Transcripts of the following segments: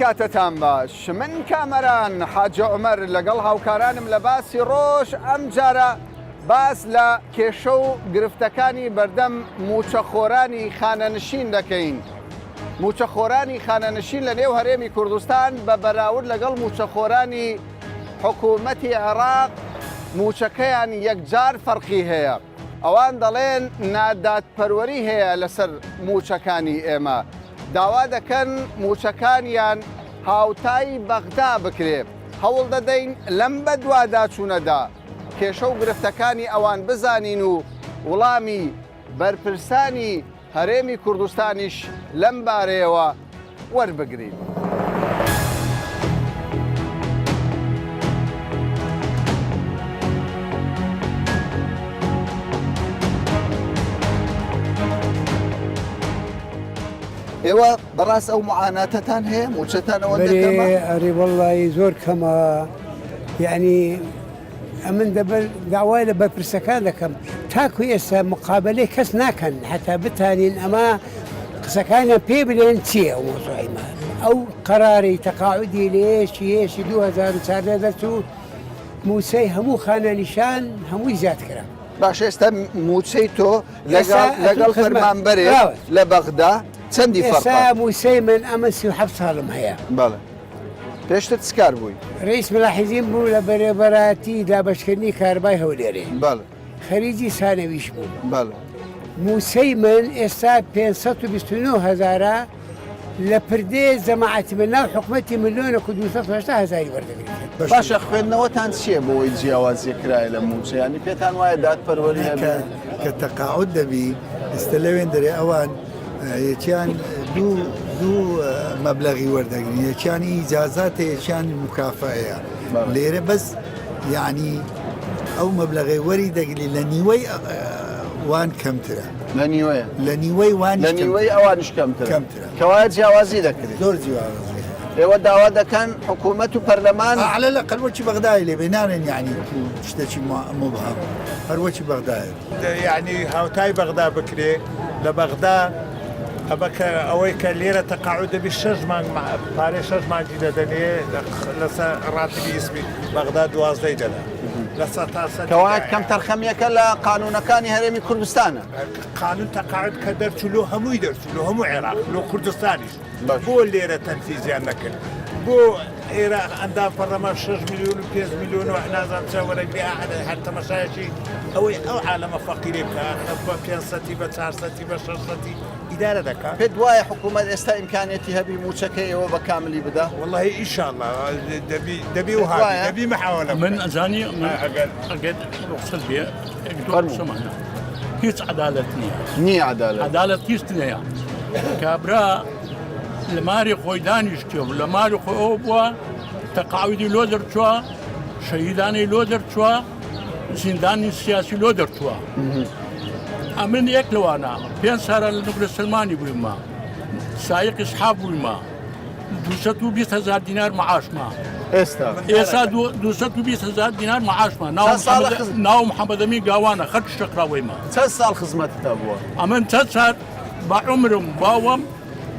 کاتەتان باش من کامەران حاجە عومەر لەگەڵ هاوکارانم لە باسی ڕۆژ ئەمجارە باس لە کێشە و گرفتەکانی بەردەم مووچەخۆرانی خانەنشین دەکەین. مووچەخۆرانی خانەنشین لە نێو هەرێمی کوردستان بە بەراورد لەگەڵ مووچەخۆرانی حکوومەتی عێراق مووچەکەیان یەکجار فەرقی هەیە. ئەوان دەڵێن نادادپەروەری هەیە لەسەر مووچەکانی ئێمە، داوا دەکەن مووچەکانیان هاوتای بەغدا بکرێ، هەوڵ دەدەین لەم بەدواداچوونەدا کێشە و گرفتەکانی ئەوان بزانین و وڵامی بەرپرسانی هەرێمی کوردستانیش لەم بارەیەوە وەربگرین. ئێوە بەڕاست ئەو معاناتەتان هەیە موچەتان ئەوەندە کەمە؟ ئەرێ وەڵی زۆر کەمە یعنی ئەمن دەبەر داوای لە بەرپرسەکان دەکەم تاکو ئێستا مقابلەی کەس ناکەن هەتا بتانین ئەمە قسەکانیان پێ بلێن چییە ئەو مۆزوعی ما ئەو قەراری تەقاعودی لە یەکی یەکی 2014 دەرچوو موچەی هەموو خانەنیشان هەمووی زیاد کرا. باشە ئێستا موچەی تۆ لەگەڵ لەگەڵ فەرمانبەرێ لە بەغدا چەندی فەرقە؟ ئێستا موچەی من ئەمن 37 ساڵم هەیە. بەڵێ. پێشتر چ کار بووی؟ رئیس ملاحزین بوو لە بەرێبەراتی دابەشکردنی کارەبای هەولێرێ. بەڵێ. خەریجی سانەویش بووم. بەڵێ. مووچەی من ئێستا 529 هەزارە لە پردێ جەماعەتی من ناو حکومەتی ملیۆنێک و 280 هەزاری وەردەگرێت. باشە خوێندنەوەتان چییە بۆ ئەوەی جیاوازیە کرایە لە مووچە یانی پێتان وایە دادپەروەری هەبێ؟ کە تەقاعود دەبی ئێستا لەوێن دەرێ ئەوان یەکیان دوو دوو مەبلەغی وەردەگرن یەکیان ئیجازاتە یەکیان مکافەیە لێرە بەس یعنی ئەو مەبلەغی وەری دەگری لە نیوەی وان کەمترە لە نیوەیە لە نیوەی وان لە نیوەی ئەوانش کەمتر کەمترە کەوایە جیاوازی دەکرێت زۆر جیاوازی ئێوە داوا دەکەن حکوومەت و پەرلەمان على الأقل وەکی بەغدای لێ بێ نانێن یعنی شتێکی مبهم هەر وەکی بەغدایە یەعنی هاوتای بەغدا بکرێ لە بەغدا ئەمە کە ئەوەی کە لێرە تەقاعود دەبی شەش مانگ پارەی شەش مانگی دەدەنێ لەسەر ڕاتبی ئیسمی بەغدا دوازدەی دەدا لەسەر تا سەر کەوایە کەمتەرخەمییەکە لە قانوونەکانی هەرێمی کوردستانە. قانون تەقاعد کە دەرچوو لۆ هەمووی دەرچوو لۆ هەموو عێراق لۆ کوردستانیش بۆ لێرە تەنفیزیان نەکرد بۆ ئێرە ئەندام پەڕلەمان 6 میلیۆن و 5 میلیۆن و نازانم چە وەرەگری هەر تەمەشایەکی ئەوەی ئەو عالەمە فەقیرەی بکە بە 500 بە 400 بە 600 ئیدارە دەکات پێت وایە حکوومەت ئێستا ئیمکانیەتی هەبی مووچەکەی ئێوە بە کاملی بدا؟ واللهی ئینشاءاللە دەبی دەبی و هابی دەبی محاولە من ئەزانی من ئەگەر ئەگەر ڕوخسەت بێ فەرموو هیچ عەدالەت نییە نییە عەدالەت عەدالەت هیچ نییە کابرا لە ماری خۆی دانیشتووە و لە ماری خۆی ئەوە بووە تەقاعودی لۆ دەرچووە شەهیدانی لۆ دەرچووە زیندانی سیاسی لۆ دەرچووە ئەمن یەک لەوانە پێ سارە لە نوگرە سلمانی بوویمە سایق ئیسحاب بوویمە 220 هزار دینار معاشمە ئێستا ئێستا 220 هزار دینار معاشمە ناو محەممەدەمی گاوانە خەت شەقراوەیمە چەند ساڵ خزمەتت هەبووە؟ ئەمن چەند سات بە عومرم باوەم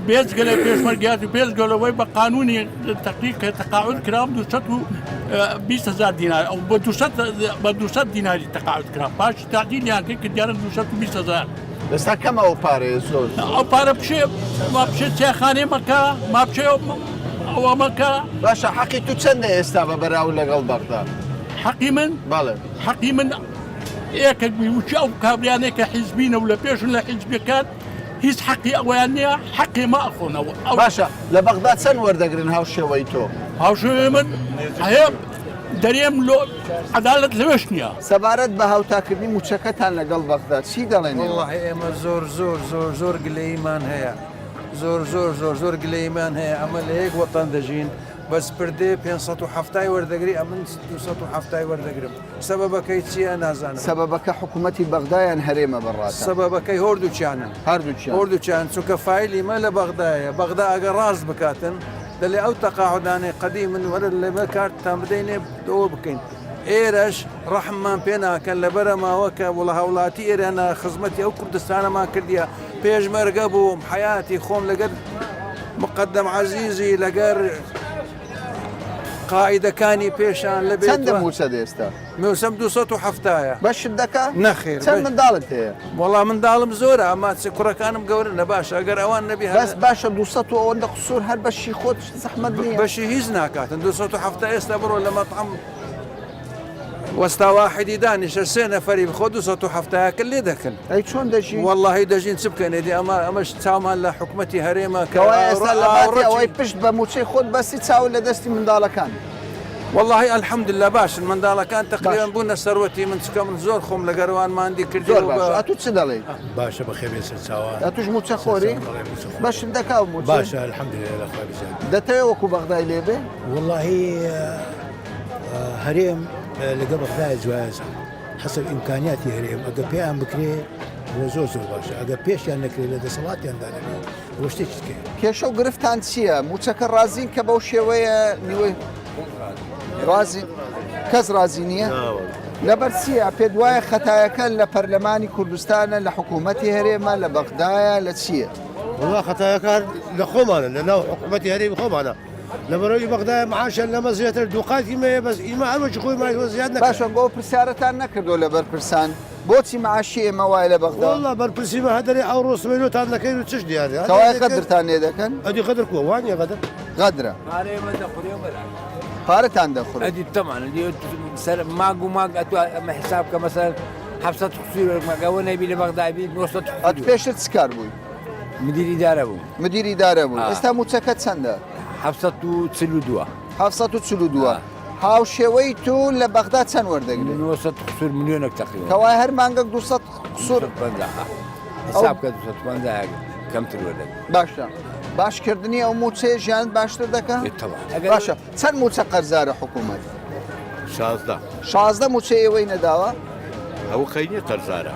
بێجگە لە پێشمەرگیات و بێجگە لەوەی بە قانونی تەقریب کە تەقاعد کرام 220 هزار دینار ئەو بە 200 بە 200 دیناری تەقاعد کرا پاش تعدیلیان کرد کردیانە 220 هزار ئێستا کەمە ئەو پارەیە زۆر ئەو پارە بچێ ما بچێ چیاخانەی مەکە ما بچێ ئەوە مەکە باشە حەقی تو چەندە ئێستا بە بەراورد لەگەڵ بەغدا؟ حەقی من بەڵێ حەقی من یەکێک بووی وچی ئەو کابرانەی کە حیزبینە و لە پێشن لە حیزبەکان هیچ حەقی ئەوەیان نییە حەقی ما ئەخۆنەوە ئەو باشە لە بەغدا چەند وەردەگرن هاوشێوەی تۆ؟ هاوشێوەی من هەیە دەرێم لۆ عەدالەت لەوێش نییە. سەبارەت بە هاوتاکردنی مووچەکەتان لەگەڵ بەغدا چی دەڵێن ئێوە؟ وەڵاهی ئێمە زۆر زۆر زۆر زۆر گلەییمان هەیە زۆر زۆر زۆر زۆر گلەییمان هەیە ئەمە لە یەک وەتەن دەژین بەس پردێ 570 وەردەگری ئەمن 270 وەردەگرم سەبەبەکەی چییە نازانم. سەبەبەکە حکومەتی بەغدا یان هەرێمە بەڕاتان؟ سەبەبەکەی هۆردووکیانن. هەردووکیان. هۆردووکیان چونکە فایلی مە لە بەغدایە بەغدا ئەگەر ڕاست بکاتن دەلێ ئەو تەقاعودانەی قەدیمن وەرە لەمە کارتتان بدەینێ ئەوە بکەین ئێرەش ڕەحممان پێ ناکەن لەبەرە ماوە کە وڵە هاوڵاتی ئێرانە خزمەتی ئەو کوردستانەمان کردیە پێشمەرگە بووم حەیاتی خۆم لەگەر. مقدم عەزیزی لەگەر قائیدەکانی پێشان لە بێت چەندە موچە دێستا؟ موچەم 270 بەشت دەکا؟ نەخێر چەند منداڵت هەیە؟ وەڵا منداڵم زۆرە ئەما چ کوڕەکانم گەورە باشە ئەگەر ئەوان نەبی بەس باشە 200 و ئەوەندە قسوور هەر بەشی خۆت زەحمەت نییە بەشی هیچ ناکاتن 270 ئێستا بڕۆ لە مەطعم وەستا واحیدی دانیشە سێ نەفەری بخۆ 270 لێ دەکەن ئەی چۆن دەژین؟ وەڵاهی دەژین چ بکەین ئێدی ئەمە ئەمەش چاومان لە حکومەتی هەرێمە کە کەوایە ئێستا لە باتی ئاوڕەکی ئەوەی پشت بە مووچەی خۆت بەستی چاوت لە دەستی منداڵەکان. وەڵاهی الحمدللە باشن منداڵەکان باش. تەقریبەن بوونە سەروەتی من چکە من زۆر خۆم لەگەروان ماندی کردی زۆر و بە باشە ئەتوو چ دەڵێی؟ باشە بەخێر بێن سەرچاوان. ئەتوش مووچە خۆری؟ سەرچاوان بەڵێ مووچە خۆرم. بەشت دەکا و مووچە؟ باشە الحمدللە لە خوا بزیاد بێ. دەتەوێ وەکوو بەغدای لێ بێ؟ وەڵاهی هەرێم لەگە بەغدایە جوایەزە. حەسەب ئیمکانیاتی هەرێم ئەگە پێیان بکرێ بۆ زۆر زۆر باشە ئەگە پێشیان نەکرێت لە دەسەڵاتیاندا نەبێ بۆ شتێکی تکەیە. کێشە و گرفتان چییە؟ مووچەکە ڕازین کە بەو شێوەیە نیوەی ڕازی کەس ڕازی نییە؟ لەبەر چییە؟ پێت وایە خەتایەکە لە پەرلەمانی کوردستانە لە حکوومەتی هەرێمە لە بەغدایە لە چییە؟ وەڵا خەتایەکە هەر لە خۆمانە لە ناو حکوومەتی هەرێمی خۆمانە لەبەرئەوەی بەغدایە معاشیان لەمە زیاتر دووقاتی مەیە بەس ئیمە هەر وەکی خۆی مایەوە زیاد نەکرا. باشە بۆ پرسیارەتان نەکردوە لە بەرپرسان بۆچی معاشی ئێمە وایە لە بەغدا؟ وەڵا بەرپرسی مە هەدەرێ ئەوڕۆ سبەینۆتان دەکەین و چش دیارە کەوایە غەدرتان لێ دەکەن؟ ئەدی غەدر کوە وانیە غەدر؟ غەدرە. پارەی ئێمە دەخورێ و بەرا. پارەتان دەخورێ. ئەدی تەبعەن ئەدی سەر مانگ و مانگ ئەتوو ئەمە حساب کە مەسەلەن 700 قسوور وەرگرم ئەوە نەبی لە بەغدا بی 900 قسوور. ئەتوو پێشتر چ کار بووی؟ مدیر ئیدارە بووم. مدیر ئیدارە بووی. ئێستا مووچەکەت چەندە؟ 742. 742. هاوشێوەی تو لە بەغدا چەند وەردەگرێت؟ 900 قسوور ملیۆنێک تەقریبا. کەوایە هەر مانگەک 200 قسوور. 250 حساب کە 250 کەمتر وەردەگرێت. باشە. باشکردنی ئەو مووچەیە ژیانت باشتر دەکا؟ تەبعەن. باشە چەند مووچە قەرزارە حکوومەت؟ 16. 16 مووچەی ئێوەی نەداوە؟ ئەوە قەی نییە قەرزارە.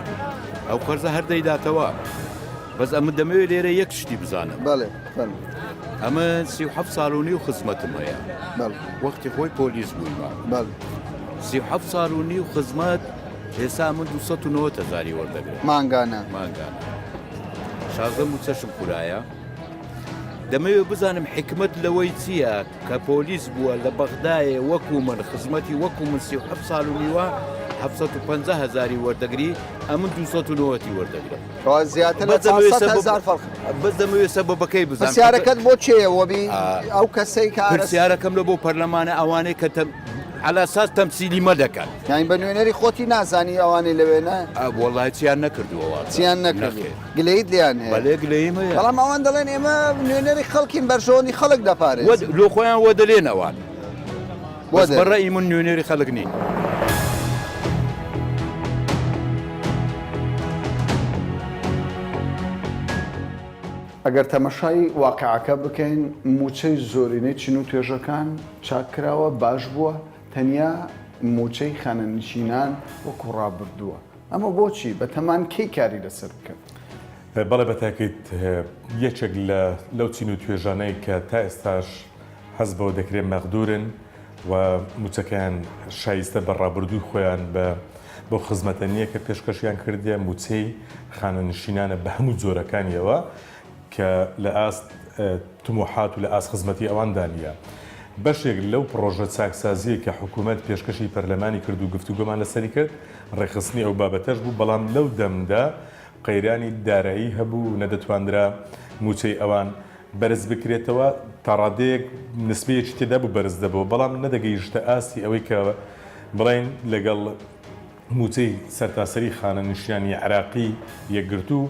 ئەو قەرزە هەر دەیداتەوە. بەس ئەمن دەمەوێت لێرە یەک شتی بزانم. بەڵێ فەرموو. ئەمن 37 ساڵ و نیو خزمەتم هەیە. بەڵێ. وەختی خۆی پۆلیس بوویمە. بەڵێ. 37 ساڵ و نیو خزمەت ئێستا من 290 هەزاری وەردەگرم. مانگانە. مانگانە. شازدە مووچەشم خورایە. دەمەوێت بزانم حیکمەت لەوەی چییە کە پۆلیس بووە لە بەغدایێ وەکو من خزمەتی وەکو من 37 ساڵ و نیوە 750 هەزاری وەردەگری ئەمن 290 وەردەگرم. کەوا زیاتر لە 400 هەزار فەرق. بەس دەمەوێت سەبەبەکەی بزانم. پرسیارەکەت بۆ کێیە وەبی ئەو کەسەی کە ئارەس. پرسیارەکەم لە بۆ پەرلەمانە ئەوانەی کە تەم عەلا ئەساس تەمسیلی مە دەکەن. یانی بە نوێنەری خۆتی نازانی ئەوانەی لەوێنە؟ وەڵای چیان نەکردووە وابزانم. چیان نەکردووە. گلەییت لێیان هەیە؟ بەلێ گلەییم هەیە. بەڵام ئەوان دەڵێن ئێمە نوێنەری خەڵکین بەرژەوەندی خەڵک دەپارێزین. لۆ خۆیان وەدەلێن ئەوان. بەس بە ڕەئی من نوێنەری خەڵک نین. ئەگەر تەمەشای واقیعەکە بکەین مووچەی زۆرینەی چین و توێژەکان چاک کراوە باش بووە تەنیا مووچەی خانەنشینان وەکو ڕابردووە ئەمە بۆچی؟ بەتەمان کەی کاری لەسەر بکەن؟ بەڵێ بەتاکید یەکێک لە لەو چین و توێژانەی کە تا ئێستاش هەست بەوە دەکرێت مەغدورن و مووچەکەیان شایستە بە ڕابردووی خۆیان بە بەو خزمەتە نییە کە پێشکەشیان کردیە، مووچەی خانەنشینانە بە هەموو جۆرەکانیەوە کە لە ئاست تموحات و لە ئاست خزمەتی ئەواندا نییە. بەشێک لەو پڕۆژە چاکسازییەی کە حکوومەت پێشکەشی پەرلەمانی کرد و گفتوگۆمان لەسەری کرد، ڕێکخستنی ئەو بابەتەش بوو، بەڵام لەو دەمدا قەیرانی دارایی هەبوو و نەدەتواندرا مووچەی ئەوان بەرز بکرێتەوە، تاڕادەیەک نسبەیەکی تێدا بوو بەرز دەبۆوە، بەڵام نەدەگەیشتە ئاستی ئەوەی کە بڵێین لەگەڵ مووچەی سەرتاسەری خانەنشینانی عێراقی یەکگرتوو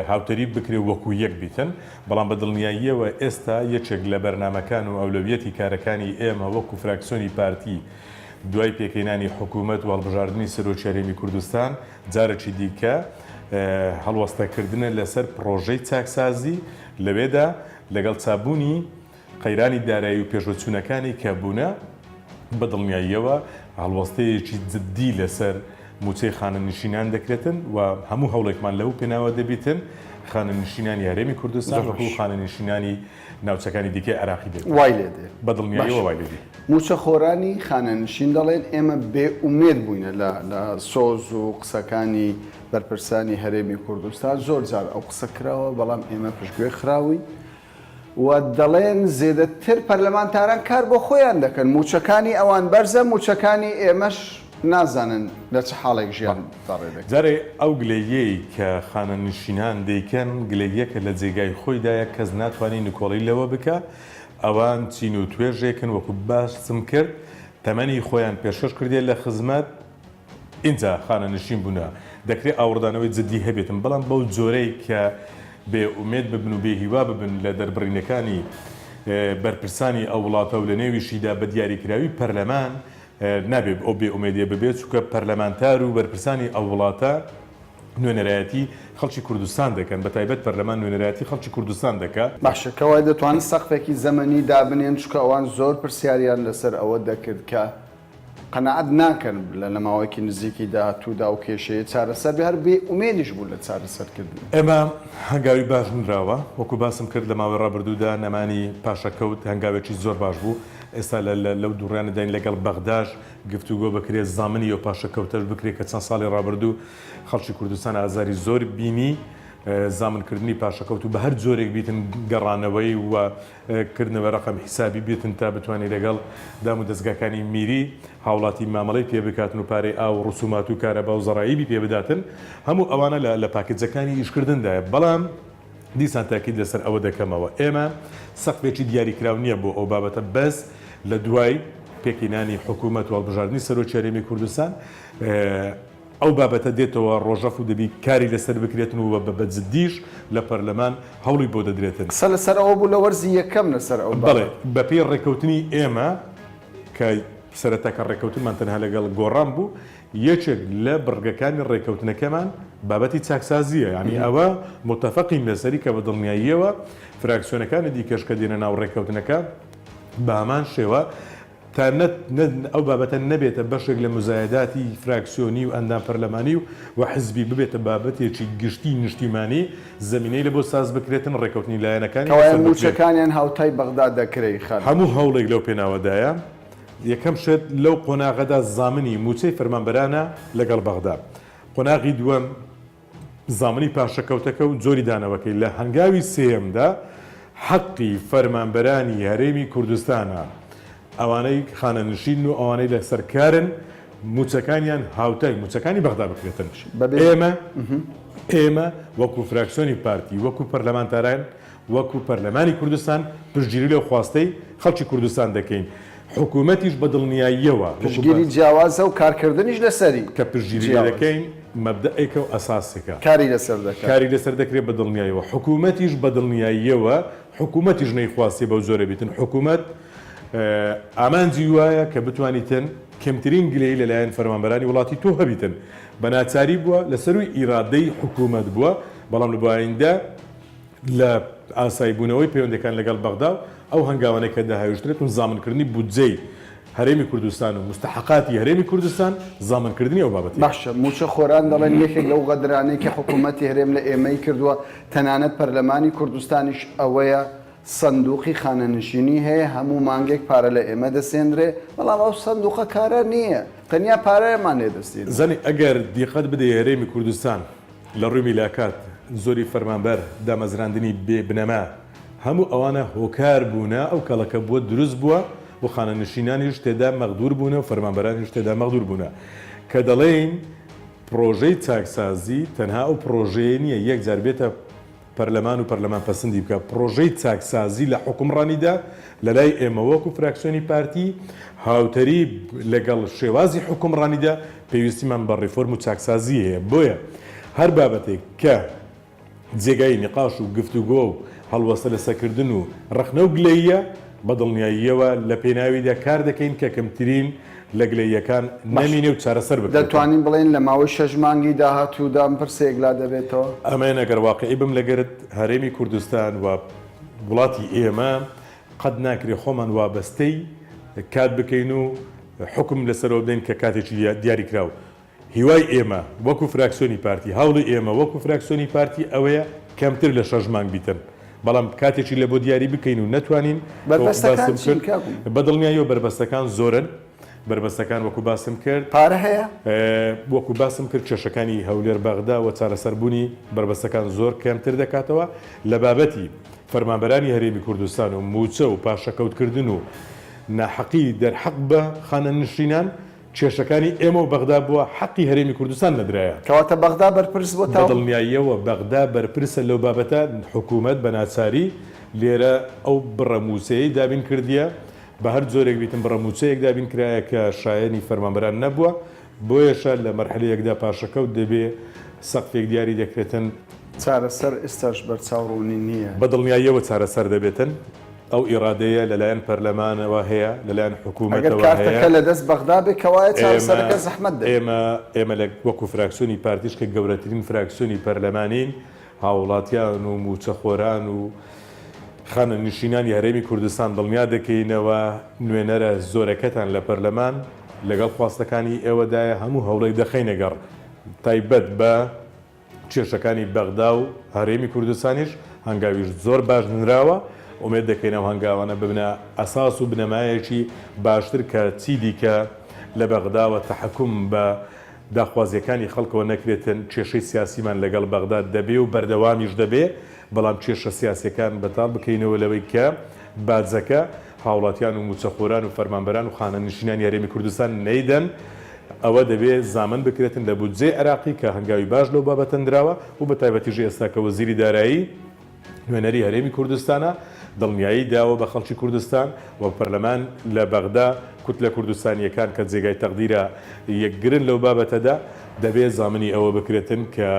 هاوتەریب بکرێ و وەکوو یەک بیتن، بەڵام بە دڵنیاییەوە ئێستا یەکێک لە بەرنامەکان و ئەولەویەتی کارەکانی ئێمە وەکوو فراکسیۆنی پارتی دوای پێکهێنانی حکوومەت و هەڵبژاردنی سەرۆکی هەرێمی کوردستان جارێکی دیکە هەڵوەستەکردنە لەسەر پڕۆژەی چاکسازی، لەوێدا لەگەڵ چابوونی قەیرانی دارایی و پێشوەچوونەکانی کە بوونە، بە دڵنیاییەوە هەڵوەستەیەکی جددی لەسەر مووچەی خانەنشینان دەکرێتن و هەموو هەوڵێکمان لەو پێناوە دەبیتن خانەنشینانی هەرێمی کوردستان وەکو خانەنشینانی ناوچەکانی دیکەی عێراقی دێت. وای لێ دێ. بە دڵنیاییەوە وای لێ دێ. مووچەخۆرانی خانەنشین دەڵێن ئێمە بێ ئومێد بووینە لە لە سۆز و قسەکانی بەرپرسانی هەرێمی کوردستان، زۆر جار ئەو قسە کراوە، بەڵام ئێمە پشتگوێ خراوین. و دەڵێن زێدەتر پەرلەمانتاران کار بۆ خۆیان دەکەن، مووچەکانی ئەوان بەرزە، مووچەکانی ئێمەش نازانن لە چ حاڵێک ژیان بەڕێ دەکەن. جارێ ئەو گلەییەی کە خانەنشینان دەیکەن، گلەییەکە لە جێگای خۆیدایە، کەس ناتوانی نکۆڵی لەوە بکا، ئەوان چین و توێژێکن وەکو باسم کرد تەمەنی خۆیان پێشکەش کردیە لە خزمەت، ئینجا خانەنشین بوونە، دەکرێ ئاوڕدانەوەی جدی هەبێتن، بەڵام بەو جۆرەی کە بێ ئومێد ببن و بێ هیوا ببن لە دەربڕینەکانی بەرپرسانی ئەو وڵاتە و لە نێویشیدا بە دیاریکراوی پەرلەمان، نابێ ئەو بێ ئومێدیە ببێت، چونکە پەرلەمانتار و بەرپرسانی ئەو وڵاتە نوێنەرایەتی خەڵکی کوردستان دەکەن، بە تایبەت پەرلەمان نوێنەرایەتی خەڵکی کوردستان دەکا. باشە کەوایە دەتوانن سەقفێکی زەمەنی دابنێن، چونکە ئەوان زۆر پرسیاریان لەسەر ئەوە دەکرد کە قەناعەت ناکەن لە لە ماوەیەکی نزیکی داهاتوودا ئەو کێشەیە چارەسەر بێ، هەر بێ ئومێدیش بوون لە چارەسەرکردنی. ئێمە هەنگاوی باش نراوە، وەکو باسم کرد لە ماوەی ڕابردوودا نەمانی پاشەکەوت هەنگاوێکی زۆر باش بوو، ئێستا لە لە لەو دووڕیانەداین لەگەڵ بەغداش گفتوگۆ بکرێ زامنی ئەو پاشەکەوتەش بکرێ کە چەند ساڵی ڕابردوو خەڵکی کوردستان ئازاری زۆر بینی، زامنکردنی پاشەکەوت و بە هەر جۆرێک بیتن گەڕانەوەی و کردنەوەی ڕەقەم حیسابی بێتن تا بتوانێت لەگەڵ دام و دەزگاکانی میری هاوڵاتی مامەڵەی پێ بکاتن و پارەی ئاو و ڕسومات و کارەبا و زەڕایبی پێ بداتن هەموو ئەوانە لە لە پاکێجەکانی ئیشکردندایە بەڵام دیسان تاکید لەسەر ئەوە دەکەمەوە ئێمە سەقفێکی دیاریکراو نییە بۆ ئەو بابەتە بەس لە دوای پێکهێنانی حکوومەت و هەڵبژاردنی سەرۆکی هەرێمی کوردستان ئەو بابەتە دێتەوە ڕۆژەف و دەبی کاری لەسەر بکرێتن و بە جدیش لە پەرلەمان هەوڵی بۆ دەدرێتن. قسە لەسەر ئەوە بوو لە وەرزی یەکەم لەسەر ئەو بابەتە. بەڵێ، بەپێی ڕێککەوتنی ئێمە کە سەرەتا کە ڕێککەوتنمان تەنها لەگەڵ گۆڕان بوو، یەکێک لە بڕگەکانی ڕێککەوتنەکەمان بابەتی چاکسازییە، یانی ئەوە موتەفەقین لەسەری کە بە دڵنیاییەوە فراکسیۆنەکانی دیکەش کە دێنە ناو ڕێککەوتنەکە بە هەمان شێوە تا نە ئەو بابەتە نەبێتە بەشێک لە موزایەداتی فراکسیۆنی و ئەندام پەرلەمانی و و حزبی ببێتە بابەتێکی گشتی نیشتیمانی زەمینەی لە بۆ ساز بکرێتن ڕێکەوتنی لایەنەکانی کەوایە لەسەر بکرێت. مووچەکانیان هاوتای بەغدا دەکرێی خەن. هەموو هەوڵێک لەو پێناوەدایە. یەکەم شت لەو قۆناغەدا زامنی مووچەی فەرمانبەرانە لەگەڵ بەغدا. قۆناغی دووەم، زامنی پاشەکەوتەکە و جۆری دانەوەکەی لە هەنگاوی سێیەمدا حەقی فەرمانبەرانی هەرێمی کوردستانە، ئەوانەی خانەنشینن و ئەوانەی لەسەر کارن مووچەکانیان هاوتای مووچەکانی بەغدا بکرێتن. ئێمە ئێمە وەکو فراکسیۆنی پارتی، وەکو پەرلەمانتاران، وەکو پەرلەمانی کوردستان پشتگیری لەو خواستەی خەڵکی کوردستان دەکەین، حکومەتیش بە دڵنیاییەوە وەکو پشتگیری جیاوازە و کارکردنیش لەسەری کە پشتگیری لێ دەکەین مەبدەئێکە و ئەساسێکە. کاری لەسەر دەکات. کاری لەسەر دەکرێت بە دڵنیاییەوە. حکومەتیش بە دڵنیاییەوە حکومەتیش نەیخواستیە بەو جۆرە بیتن. حکومەت ئامانجی وایە کە بتوانیتن کەمترین گلەیی لەلایەن فەرمانبەرانی وڵاتی تۆ هەبیتن. بە ناچاری بووە، لە سەرووی ئیرادەی حکومەت بووە، بەڵام لە بۆ ئایندە لە ئاساییبوونەوەی پەیوەندییەکان لەگەڵ بەغدا و ئەو هەنگاوانەی کە دەهاویژدرێت و زامنکردنی بودجەی هەرێمی کوردستان و موستەحەقاتی هەرێمی کوردستان، زامنکردنی ئەو بابەتەیە. باشە مووچە خۆران دەڵێن یەکێک لەو غەدرانەی کە حکوومەتی هەرێم لە ئێمەی کردووە، تەنانەت پەرلەمانی کوردستانیش ئەوەیە سندوقی خانەنشینی هەیە هەموو مانگێک پارە لە ئێمە دەسێنرێ، بەڵام ئەو سندوقە کارا نییە، تەنیا پارەمان لێ دەستێنن. زانی ئەگەر دیقەت بدەی هەرێمی کوردستان لە ڕووی میلاکات، زۆری فەرمانبەر، دامەزراندنی بێ بنەما، هەموو ئەوانە هۆکار بوونە ئەو کەڵەکە بووە دروست بووە و خانەنشینانیش تێدا مەغدور بوونە و فەرمانبەرانیش تێدا مەغدور بوونە. کە دەڵێین پڕۆژەی چاکسازی تەنها ئەو پڕۆژەیە نییە یەک جار بێتە پەرلەمان و پەرلەمان پەسندی بکات، پڕۆژەی چاکسازی لە حوکمڕانیدا لەلای ئێمە وەکو فراکسیۆنی پارتی هاوتەریب لەگەڵ شێوازی حوکمڕانیدا پێویستیمان بە ڕیفۆرم و چاکسازی هەیە، بۆیە هەر بابەتێک کە جێگای نیقاش و گفتوگۆ و هەڵوەستە لەسەرکردن و ڕەخنە و گلەییە، بە دڵنیاییەوە لە پێناویدا کار دەکەین کە کەمترین لە گلەییەکان نەمینێ و چارەسەر بکرێتن. دەتوانین بڵێین لە ماوەی شەش مانگی داهاتوودا ئەم پرسە یەکلا دەبێتەوە؟ ئەمن ئەگەر واقیعی بم لەگەرت، هەرێمی کوردستان و وڵاتی ئێمە قەت ناکرێ خۆمان وابەستەی کات بکەین و حوکم لەسەرەوە بدەین کە کاتێکی دیاریکراو هیوای ئێمە وەکو فراکسیۆنی پارتی، هەوڵی ئێمە وەکو فراکسیۆنی پارتی ئەوەیە کەمتر لە شەش مانگ بیتن، بەڵام کاتێکی لە بۆ دیاری بکەین و نەتوانین، وەکو بەربەستەکان باسم چین کرد، کاک ئومێد؟ بە دڵنیاییەوە بەربەستەکان زۆرن، بەربەستەکان وەکو باسم کرد، پارە هەیە؟ وەکو باسم کرد کێشەکانی هەولێر بەغدا و چارەسەربوونی بەربەستەکان زۆر کەمتر دەکاتەوە، لە بابەتی. فەرمانبەرانی هەرێمی کوردستان و مووچە و پاشەکەوتکردن و ناحەقی دەرحەق بە خانەنشینان، کێشەکانی ئێمە و بەغدا بووە، حەقی هەرێمی کوردستان نەدرایە. کەواتە بەغدا بەرپرس بۆ تاو. بەدڵنیاییەوە بەغدا بەرپرسە لەو بابەتە، حکوومەت بە ناچاری لێرە ئەو بڕە مووچەیەی دابین کردیە، بە هەر جۆرێک بیتن بڕە مووچەیەک دابین کرایە کە شایەنی فەرمانبەران نەبووە، بۆیەشە لە مەرحەلەیەکدا پاشەکەوت دەبێ، سەقفێک دیاری دەکرێتن. چارەسەر ئێستاش بەرچاو ڕوونی نییە. بە دڵنیاییەوە چارەسەر دەبێتن. ئەو ئیڕادەیە لەلایەن پەرلەمانەوە هەیە، لەلایەن ئەگەر حکوومەتەوە هەیە. کارتەکە لە دەست بەغدا بێ کەوایە ئێمە چارەسەرەکە زەحمەت دەبێ. ئێمە ئێمە لە وەکوو فراکسیۆنی پارتیش کە گەورەترین فراکسیۆنی پەرلەمانین، هاووڵاتیان و مووچەخۆران و خانەنشینانی هەرێمی کوردستان دڵنیا دەکەینەوە نوێنەرە زۆرەکەتان لە پەرلەمان لەگەڵ خواستەکانی ئێوەدایە، هەموو هەوڵێک دەخەینە گەڕ تایبەت بە کێشەکانی بەغدا و هەرێمی کوردستانیش هەنگاویش زۆر باش نراوە، ئومێد دەکەین ئەو هەنگاوانە ببنە ئەساس و بنەمایەکی باشتر کە چیدیکە لە بەغداوە تەحەکوم بە داخوازییەکانی خەڵکەوە نەکرێتن، کێشەی سیاسیمان لەگەڵ بەغدا دەبێ و بەردەوامیش دەبێ، بەڵام کێشە سیاسییەکان بەتاڵ بکەینەوە لەوەی کە باجەکە هاوڵاتیان و مووچەخۆران و فەرمانبەران و خانەنشینانی هەرێمی کوردستان نەیدەن، ئەوە دەبێ زامن بکرێتن لە بودجەی عێراقی کە هەنگاوی باش لەو بابەتە نراوە و بەتایبەتیش ئێستا کە وەزیری دارایی نوێنەری هەرێمی کوردستانە دڵنیایی داوە بە خەڵکی کوردستان و پەرلەمان لە بەغدا کوتلە کوردستانییەکان کە جێگای تەقدیرە یەکگرن لەو بابەتەدا دەبێ زامنی ئەوە بکرێتن کە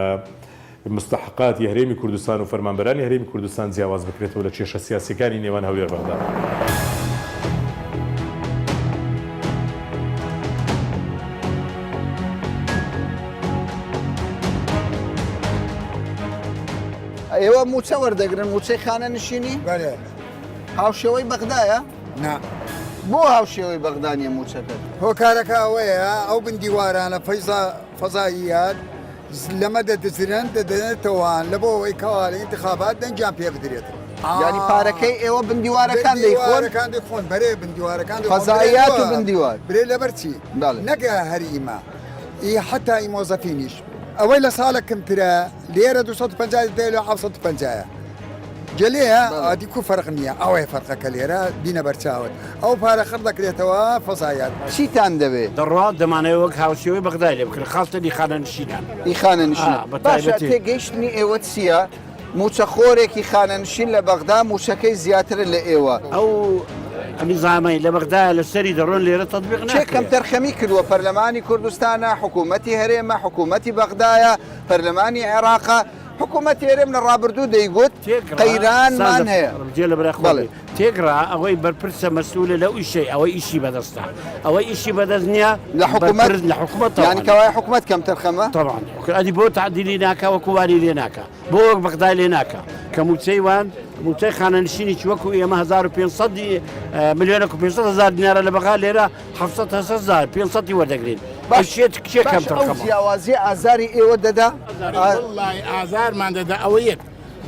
مستحقاتی هەرێمی کوردستان و فەرمانبەرانی هەرێمی کوردستان جیاواز بکرێتەوە لە کێشە سیاسیەکانی نێوان هەولێر بەغدا. ئێوە مووچە وەردەگرن مووچەی خانەنشینی؟ بەلێ. هاوشێوەی بەغدایە؟ نا. بۆ هاوشێوەی بەغدا نییە مووچەکەت؟ هۆکارەکە ئەوەیە ئەو بندیوارانە فەیزا فەزاییات لەمە دەدزرن دەدەنێتەوە لە بۆ ئەوەی کەوا لە ئینتخابات دەنگیان پێ بدرێت. یانی پارەکەی ئێوە بندیوارەکان دەیخۆن؟ بندیوارەکان دەیخۆن بەرێ بندیوارەکان دەیخۆن. فەزاییات و بندیوار. برێ لەبەر چی؟ بەڵێ. نەک هەر ئیمە ئی حەتا ئی مۆزەفینیش ئەوەی لە ساڵە کمترە لێرە 250 دەدەیە لە 750 گەلەیە ئادی کو فەرق نییە ئەوەیە فەرقەکە لێرە بینە بەرچاوت ئەو پارە خڕ دەکرێتەوە فەزایات. چیتان دەوێ؟ دەڕوا دەمانەوێ وەک هاوشێوەی بەغدای لێ بکرێت خاستە ئی خانەنشینان. ئی خانەنشینان. بە باشە تایبەتی. تێگەیشتنی ئێوە چییە؟ مووچەخۆرێکی خانەنشین لە بەغدا مووچەکەی زیاترە لە ئێوە. ئەو نیزامەی لە بەغدایە لەسەری دەڕۆن لێرە تەتبیق کێ ناکرێ. کەمتەرخەمی کردووە؟ پەرلەمانی کوردستانە، حکوومەتی هەرێمە، حکوومەتی بەغدایە، پەرلەمانی عێراقە؟ حکوومەتی هەرێم لە ڕابردوو دەیگوت قەیرانمان هەیە. بەڵێ تێکڕا ئەوەی بەرپرسە مەسئولە لەو ئیشەی ئەوەی ئیشی بەدەستە ئەوەی ئیشی بەدەست نییە لە حکوومەت لە حکوومەت یانی کەوایە حکوومەت کەمتەرخەمە؟ تەبعەن ئەدی بۆ تەعدیلی ناکا وەکوو وانی لێ ناکا بۆ وەک بەغدای لێ ناکا کە مووچەی وان مووچەی خانەنشینیی وەکوو ئێمە 1500 ملیۆنێک و 500 هەزار دینارە لە بەغا لێرە 700 هەزار 500 وەردەگرین باش کێ کێ باش کەمتر ئەو خەمە؟ جیاوازیە ئازاری ئێوە دەدا؟ وەڵڵاهی ئازارمان دەدا ئەوە یەک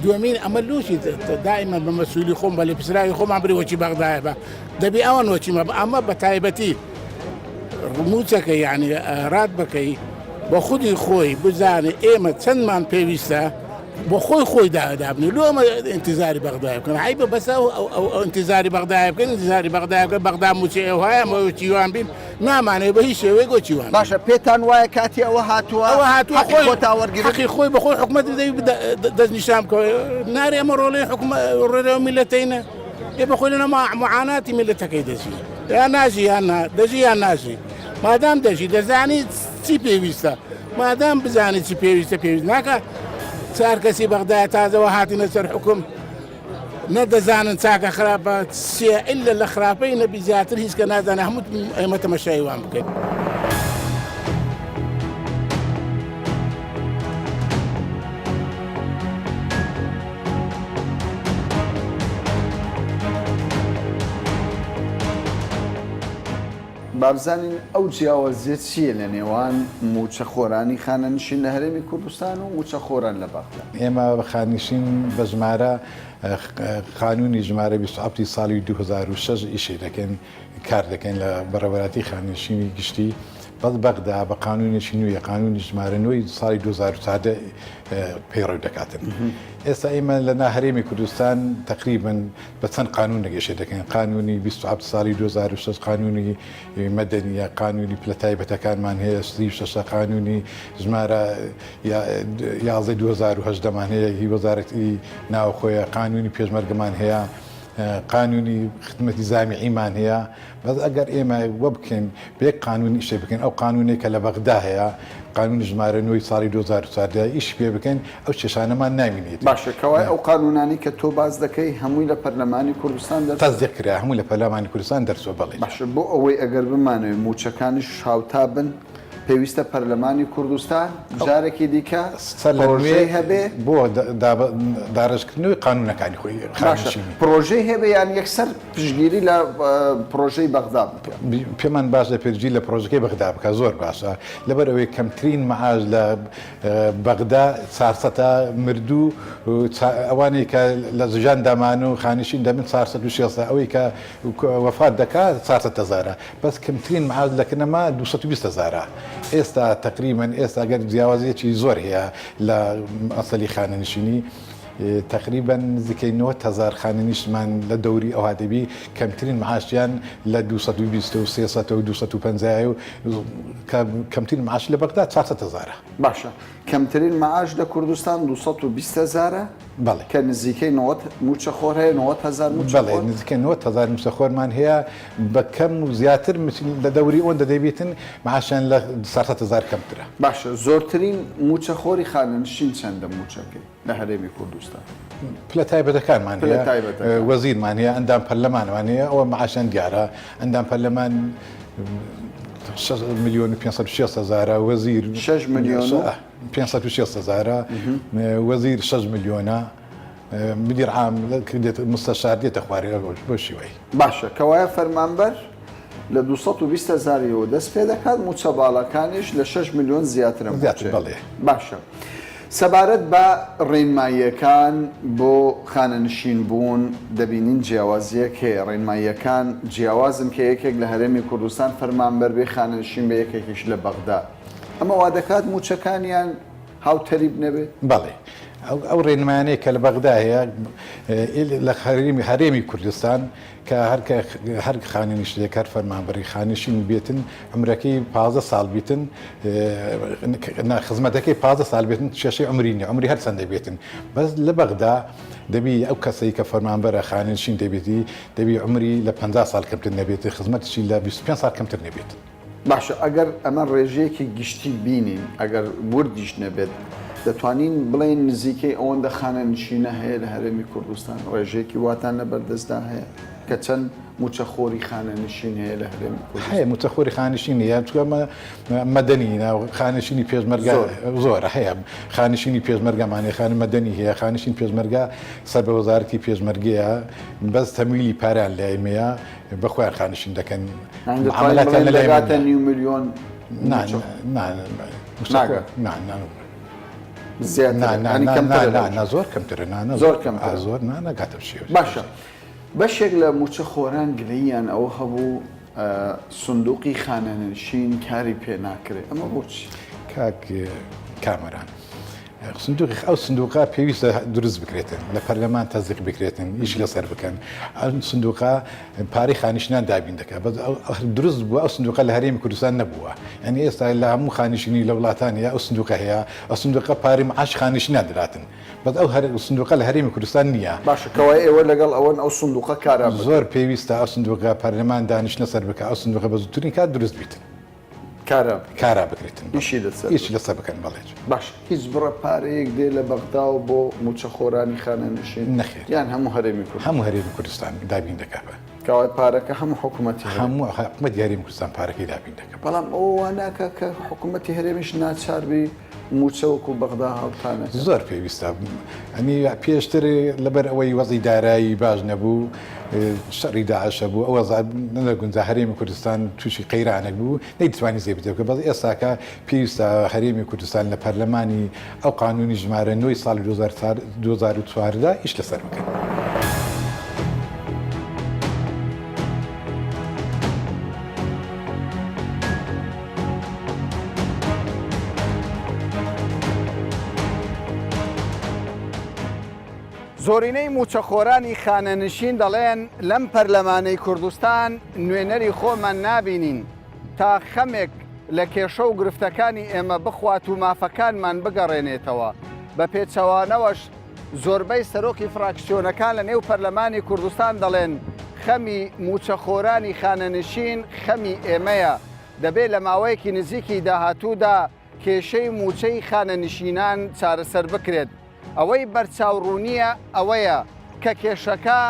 دووەمین ئەمە لوسی دائیمە بە مەسوولی خۆم بە لێپرسراوی خۆمان بری وەکی بەغدایە بە دەبی ئەوان وەچیمە بە ئەمە بە تایبەتی مووچەکە یعنی ڕات بکەی بە خودی خۆی بزانێ ئێمە چەندمان پێویستە بۆ خۆی خۆی دابنێ لۆ ئەمە ئینتیزاری بەغدای بکەن عیبە بەس ئەو ئەو ئینتیزاری بەغدای بکەن ئینتیزاری بەغدای بکەن بەغدا مووچەی ئەو هەیە ئەمە وەچیوان بین نامانەوێ بە هیچ شێوەیەک وەچی وان باشە پێتان وایە کاتی ئەوە هاتووە ئەوە هاتووە حەقی خۆی خۆتان وەرگرن؟ حەقی خۆی بە خۆی حکومەت بدەی دەستنیشان بکە نارێ ئەمە ڕۆڵەی حکومە ڕۆڵەی ئەو میللەتەینە ئێ بە خۆی لەناو معاناتی میللەتەکەی دەژی یا ناژی یان نا دەژی یان ناژی مادام دەژی دەزانی چی پێویستە مادام بزانی چی پێویستە پێویست ناکە چار کەسی بەغدایە تازەوە هاتینە سەر حکوم نە دەزانن چاکە خراپە چیە ئیلا لە خراپەی نەبی زیاتر هیچ کە نازانە هەموو ئێمە تەمەشای وان بکەین. با بزانین ئەو جیاوازیە چییە لە نێوان مووچەخۆرانی خانەنشین لە هەرێمی کوردستان و مووچەخۆران لە بەغدا؟ ئێمە خاننشین بە ژمارە قانونی ژمارە 27 ساڵی 2006 ئیشی دەکەین. کار دەکەین لە بەڕێوەبەرایەتی خانەنشینی گشتی، بەس بەغدا بە قانوونێکی نوێ، قانوونی ژمارە نۆی ساڵی 2014 پەیڕەو دەکاتن. ئێستا ئێمە لە نا هەرێمی کوردستان تەقریبەن بە چەند قانوونێک ئیشێ دەکەین، قانوونی 27 ساڵی 2006 قانوونی مەدەنییە، قانوونی پلە تایبەتەکانمان هەیە، 36 قانوونی ژمارە 11 2018 مان هەیە هی وەزارەتی ناوخۆیە، قانوونی پێشمەرگەمان هەیە. قانونی خدمەتی زامیعیمان هەیە بەس ئەگەر ئێمە وە بکەین بە یەک قانون ئیشێ بکەین ئەو قانونێک کە لە بەغدا هەیە قانونی ژمارە نۆی ساڵی 2014 ئیش پێ بکەین ئەو کێشانەمان نامینێت. باشە کەوایە ئەو قانونانەی کە تۆ باس دەکەی هەمووی لە پەرلەمانی کوردستان دەرچووە؟ تەسدیق کرا هەموو لە پەرلەمانی کوردستان دەرچووە بەڵێ. باشە بۆ ئەوەی ئەگەر بمانەوێ مووچەکانیش هاوتا بن پێویستە پەرلەمانی کوردستان جارێکی دیکە پڕۆژەی هەبێ. بۆ داڕێژکردنەوەی قانوونەکانی خۆی باشە پڕۆژەی هەبێ یان یەکسەر پشتگیری لە پڕۆژەی بەغدا بکا؟ پێمان باشە پشتگیری لە پڕۆژەکەی بەغدا بکا زۆر باشە لەبەر ئەوەی کەمترین مەعاش لە بەغدا چارسەتە مردوو ئەوانەی کە لە ژیان دامان و خانشین دەبن چارسەد و شێستە ئەوەی کە وەفات دەکا چارسەد هەزارە بەس کەمترین معاش لە کنەما 220 هەزارە ئێستا تەقریبەن ئێستا گەر جیاوازیەکی زۆر هەیە لە مەسەلی خانەنشینی تەقریبەن نزیکەی 90 هەزار خانەنیشمان لە دەوری ئەوها دەبی کەمترین معاشیان لە 220 و 300 و 250 و کەمترین معاش لە بەغدا 400 هەزارە. باشە کەمترین معاش لە کوردستان 220 هەزارە؟ بەڵێ. کە نزیکەی 90 مووچەخۆر هەیە، 90 هەزار مووچەخۆر؟ بەڵێ نزیکەی 90 هەزار مووچەخۆرمان هەیە بە کەم و زیاتر لە دەوری ئەوەندە دەبیتن معاشیان لە 400 هەزار کەمترە. باشە زۆرترین مووچەخۆری خانەنشین چەندە مووچەکەی لە هەرێمی کوردستان؟ پلە تایبەتەکانمان پلە هەیە، تایبەتەکان. وەزیرمان هەیە، ئەندام پەرلەمانمان هەیە، ئەوە معاشیان دیارە، ئەندام پەرلەمان شەش ملیۆن و 560 هەزارە، وەزیر شەش ملیۆن و؟ 560 هەزارە، وەزیر شەش ملیۆنە، مدیر عام دێت مستەشار دێتە خوارێ بەو شێوەی. باشە کەوایە فەرمانبەر لە 220 هەزاریەوە دەست پێ دەکات مووچە باڵاکانیش لە 6 ملیۆن زیاترە زیاتر بەڵێ. باشە سەبارەت بە ڕێنماییەکان بۆ خانەنشین بوون دەبینین جیاوازییەک هەیە ڕێنماییەکان جیاوازن کە یەکێک لە هەرێمی کوردستان فەرمانبەر بێ خانەنشین بێ یەکێکیش لە بەغدا ئەمە وادەکات مووچەکانیان هاوتەریب نەبێت؟ بەڵێ ئەو ڕێنمایانەی کە لە بەغدا هەیە لە هەرێمی هەرێمی کوردستان کە هەر کە هەر خانەنشینێک هەر فەرمانبەری خانەنشین بێتن عومرەکەی 15 ساڵ بیتن نا خزمەتەکەی 15 ساڵ بێتن کێشەی عومری نیە عومری هەر چەندە بێتن بەس لە بەغدا دەبی ئەو کەسەی کە فەرمانبەرە خانەنشین دەبێتی دەبی عومری لە 50 ساڵ کەمتر نەبێت خزمەتیشی لە 25 ساڵ کەمتر نەبێت. باشە ئەگەر ئەمە ڕێژەیەکی گشتی بینین ئەگەر وردیش نەبێت دەتوانین بڵێین نزیکەی ئەوەندە خانەنشینە هەیە لە هەرێمی کوردستان ڕێژەیەکی واتان لە بەردەستدا هەیە کە چەند مووچەخۆری خانەنشین هەیە لە هەرێمی کوردستان؟ هەیە مووچەخۆری خانەنشین هەیە چونکە ئەمە مەدەنی ناو خانەنشینی پێشمەرگە زۆرە هەیە خانەنشینی پێشمەرگەمان هەیە خانە مەدەنی هەیە خانەنشین پێشمەرگە سەر بە وەزارەتی پێشمەرگەیە بەس تەمویلی پارەیان لای ئێمەیە بە خۆیان خانشین دەکەن معاملاتیان لە لای من نیو ملیۆن نا نا نا نا زیاتر زۆر کەمترە نا زۆر کەمترە زۆر نا ناگاتە شێوە باشە بەشێک لە موچە خۆران گلەییان ئەوە هەبوو سندوقی خانەنشین کاری پێ ناکرێ ئەمە بۆچی؟ کاک کامەران سندوقی ئەو سندوقە پێویستە دروست بکرێتن لە پەرلەمان تەزیق بکرێتن ئیش لەسەر بکەن ئەم سندوقە پارەی خانیشنان دابین دەکات بەس دروست بووە ئەو سندوقە لە هەرێمی کوردستان نەبووە یعنی ئێستا لە هەموو خانیشینی لە وڵاتان هەیە ئەو سندوقە هەیە ئەو سندوقە پارەی معاش خانیشنان دەداتن بەس ئەو هەر سندوقە لە هەرێمی کوردستان نییە. باشە کەوایە ئێوە لەگەڵ ئەوەن ئەو سندوقە کارا بکرێت؟ زۆر پێویستە ئەو سندوقە پەرلەمان دانیشتنە سەر بکات ئەو سندوقە بە زووترین کات دروست بیتن. کارا بکرێت. کارا بکرێتن بەڵێ. ئیشی لەسەر ئیشی لەسەر بکەن بەڵێ. باشە هیچ بڕە پارەیەک دێ لە بەغداوە بۆ مووچەخۆرانی خانەنشین؟ نەخێر. یان هەموو هەرێمی کوردستان؟ هەموو هەرێمی کوردستان دابین دەکا بە. کەوایە پارەکە هەموو حکوومەتی هەرێم. هەموو حکوومەتی هەرێمی کوردستان پارەکەی دابین دەکا. بەڵام ئەوە وا ناکا کە حکوومەتی هەرێمیش ناچار بی مووچە وەکوو بەغدا هاوتا نەکا؟ زۆر پێویستە. ئەنی پێشتر لەبەر ئەوەی وەزعی دارایی باش نەبوو، شەڕی داعش هەبوو، ئەو وەزعە نەدەگونجا، هەرێمی کوردستان تووشی قەیرانێک بوو، نەیدەتوانی زێبتێ بکات، بەس ئێستاکە پێویستە هەرێمی کوردستان لە پەرلەمانی ئەو قانوونی ژمارە نۆی ساڵی 2014 ئیش لەسەر بکەن. زۆرینەی مووچەخۆرانی خانەنشین دەڵێن لەم پەرلەمانەی کوردستان نوێنەری خۆمان نابینین تا خەمێک لە کێشە و گرفتەکانی ئێمە بخوات و مافەکانمان بگەڕێنێتەوە، بە پێچەوانەوەش زۆربەی سەرۆکی فراکسیۆنەکان لە نێو پەرلەمانی کوردستان دەڵێن خەمی مووچەخۆرانی خانەنشین خەمی ئێمەیە، دەبێ لە ماوەیەکی نزیکی داهاتوودا کێشەی مووچەی خانەنشینان چارەسەر بکرێت. ئەوەی بەرچاوڕوونییە ئەوەیە کە کێشەکە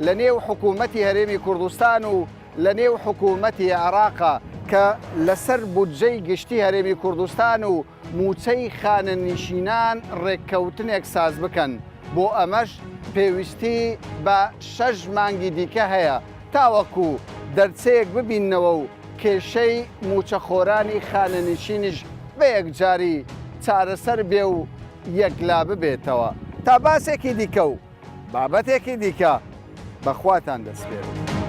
لە نێو حکوومەتی هەرێمی کوردستان و لە نێو حکوومەتی عێراقە کە لەسەر بودجەی گشتی هەرێمی کوردستان و مووچەی خانەنشینان ڕێککەوتنێک ساز بکەن، بۆ ئەمەش پێویستی بە شەش مانگی دیکە هەیە تاوەکو دەرچەیەک ببیننەوە و کێشەی مووچەخۆرانی خانەنشینیش بە یەکجاری چارەسەر بێ و یەکلا ببێتەوە. تا باسێکی دیکە و بابەتێکی دیکە بە خواتان دەسپێرم.